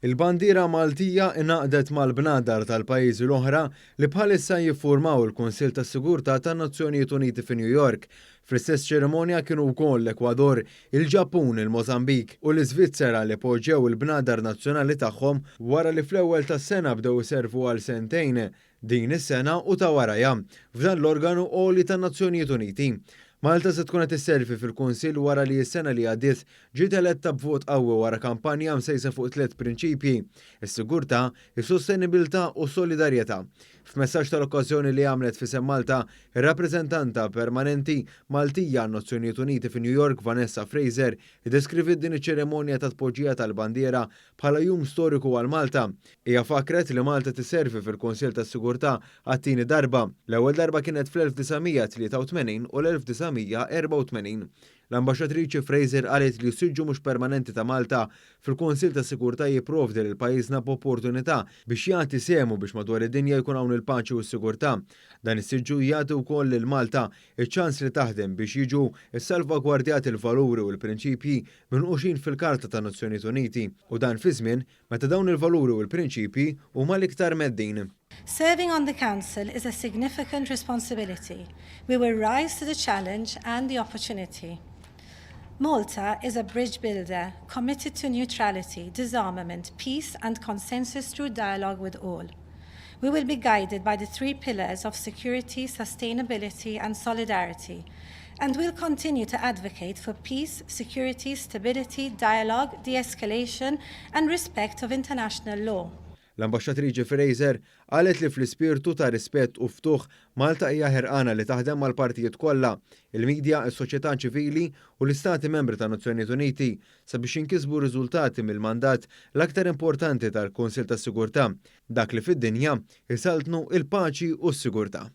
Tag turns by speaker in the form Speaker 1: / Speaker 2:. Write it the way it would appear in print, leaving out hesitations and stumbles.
Speaker 1: Il-bandiera Maltija ingħaqdet mal-bnadar tal-pajjiżi l-oħra li bħalissa jiffurmaw il-Kunsill tas-Sigurtà tan-Nazzjonijiet Uniti fi New York. Fl-istess ċerimonja kienu wkoll l-Ekwador, il-Ġappun, il-Mozambik u l-Iżvizzera li poġġew il-bnadar nazzjonali tagħhom wara li fl-ewwel tas-sena bdew iservu għal sentejn, din is-sena u ta' warajha, f'dan l-organu għoli tan-Nazzjonijiet Uniti. Malta se tkun qed isservi fil-Kunsill wara li s-sena li għaddiet ġiet eletta b'vot qawwi wara kampanja msejsa fuq tliet prinċipji, is-sigurtà, is-sostenibilità u s-solidarjetà. F'messaġġ tal-okkażjoni li għamlet f'isem Malta, ir-Rappreżentanta Permanenti Maltija għan-Nazzjonijiet Uniti fi New York Vanessa Fraser iddeskriviet din iċ-ċerimonja ta' tpoġġija tal-bandiera bħala jum storiku għal Malta. Hija fakkret li Malta tisservi fil-Kunsill tas-Sigurtà għat-tieni darba. L-ewwel darba kienet fl-1983 u l-1984. L-Ambaxxatriċi Fraser qalet li s-siġġu mhux permanenti ta' Malta fil-Kunsill tas-Sigurtà jipprovdi lil pajjiżna b'opportunità biex jagħti sehmu biex madwar id-dinja jkun hawn il-paċi u s-sigurtà. Dan is-siġġu jagħti wkoll lil Malta ċ-ċans li taħdem biex jiġu ssalvagwardjati l-valuri u l-prinċipji minquxin fil-Karta tan-Nazzjonijiet Uniti u dan fi żmien meta dawn il-valuri u l-prinċipji huma l-iktar mheddin.
Speaker 2: Serving on the Council is a significant responsibility. We will rise to the challenge and the opportunity. Malta is a bridge builder committed to neutrality, disarmament, peace and consensus through dialogue with all. We will be guided by the three pillars of security, sustainability and solidarity, and will continue to advocate for peace, security, stability, dialogue, de-escalation and respect of international law.
Speaker 1: L-Ambaxxatriċi Fraser qalet li fl-ispirtu ta' rispett u ftuħ Malta hija ħerqana li taħdem mal-partijiet kollha, il-medja, is-soċjetà ċivili u l-Istati Membri tan-Nazzjonijiet Uniti sabiex jinkisbu riżultati mill-mandat l-aktar importanti tal-Kunsill tas-Sigurtà, dak li fid-dinja jsaltnu il-paċi u s-sigurtà.